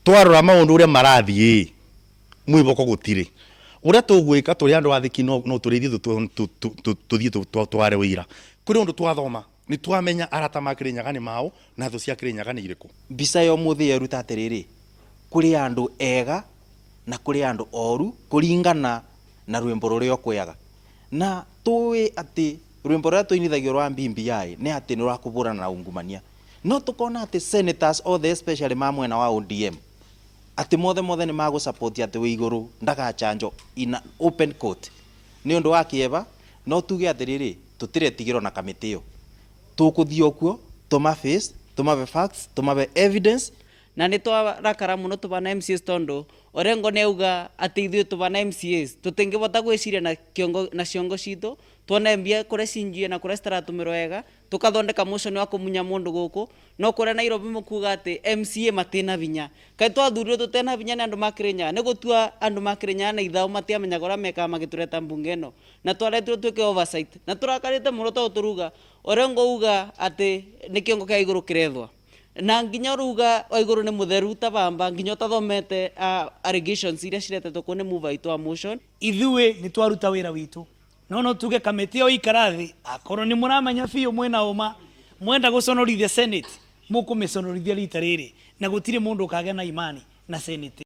Twarora maundu uria marathie mwiboko gutiri uria tugwika turi andu athiki no no turithie tuthie tware wira kuri undu twathoma ni twamenya arata ma Kirinyaga ni mau na thu cia Kirinyaga ni iriku. Mbica ya ũmũthĩ yeruta atĩrĩrĩ, kũrĩ andũ ega na kũrĩ andũ oru kũringana na rwĩmbo rũrĩa ũkũyaga. Na tũĩ atĩ rwĩmbo rũrĩa tũinithagio rwa BBI nĩ atĩ nĩ rwa kũbũrana na ungumania. No tũkona atĩ senators othe especially ma mwena wa ODM atĩ mothe mothe nĩ magũ support atĩ Wĩigũrũ ndagachanjwo in an open court. Nĩ ũndũ wa kĩeva no tuge atĩrĩrĩ, tũtiretigĩrwo na kamĩtĩ ĩyo. Tũkũthiĩ o kuo tũma face, tũmabe facts, tũmabe evidence. Na nĩ twarakara mũno tũbana MCAs tondũ Orengo nĩ auga atĩ ithuĩ tũbana MCAs tũtingĩbota gwĩciria na kĩongo na ciongo citũ tuone mbia kũrĩa cinjie na kũrĩa citaratũmĩrwo wega tũkathondeka motion wa kũmunya mũndũ gũkũ no kũrĩa Nairobi mũkuga atĩ MCA matina vinya. Kaĩ twathurirwo tũtena vinya nĩ andũ ma Kĩrĩnyaga? Nĩ gũtua andũ ma Kĩrĩnyaga na ithao matiamenyaga ũrĩa mekaga magĩtũreta mbunge ĩno na twaretirwo twĩke oversight na tũrakarĩte mũno tondũ tũruga Orengo uga atĩ nĩ kĩongo kĩa igũrũ kĩrethwa na nginya ũruga wa igũrũ nĩ mũtheru ta bamba nginya ũtathomete allegations iria ciretetwo kũu nĩ mover witũ wa motion. Ithuĩ nĩ twaruta wĩra witũ no no tuge kamĩtĩ ĩyo ikara thĩ akorwo nĩ mũramenya biũ mwĩna ũma mwenda gũconorithia Senate mũkũmĩconorithia rita rĩrĩ na gũtirĩ mũndũ ũkagĩa na imani na Senate.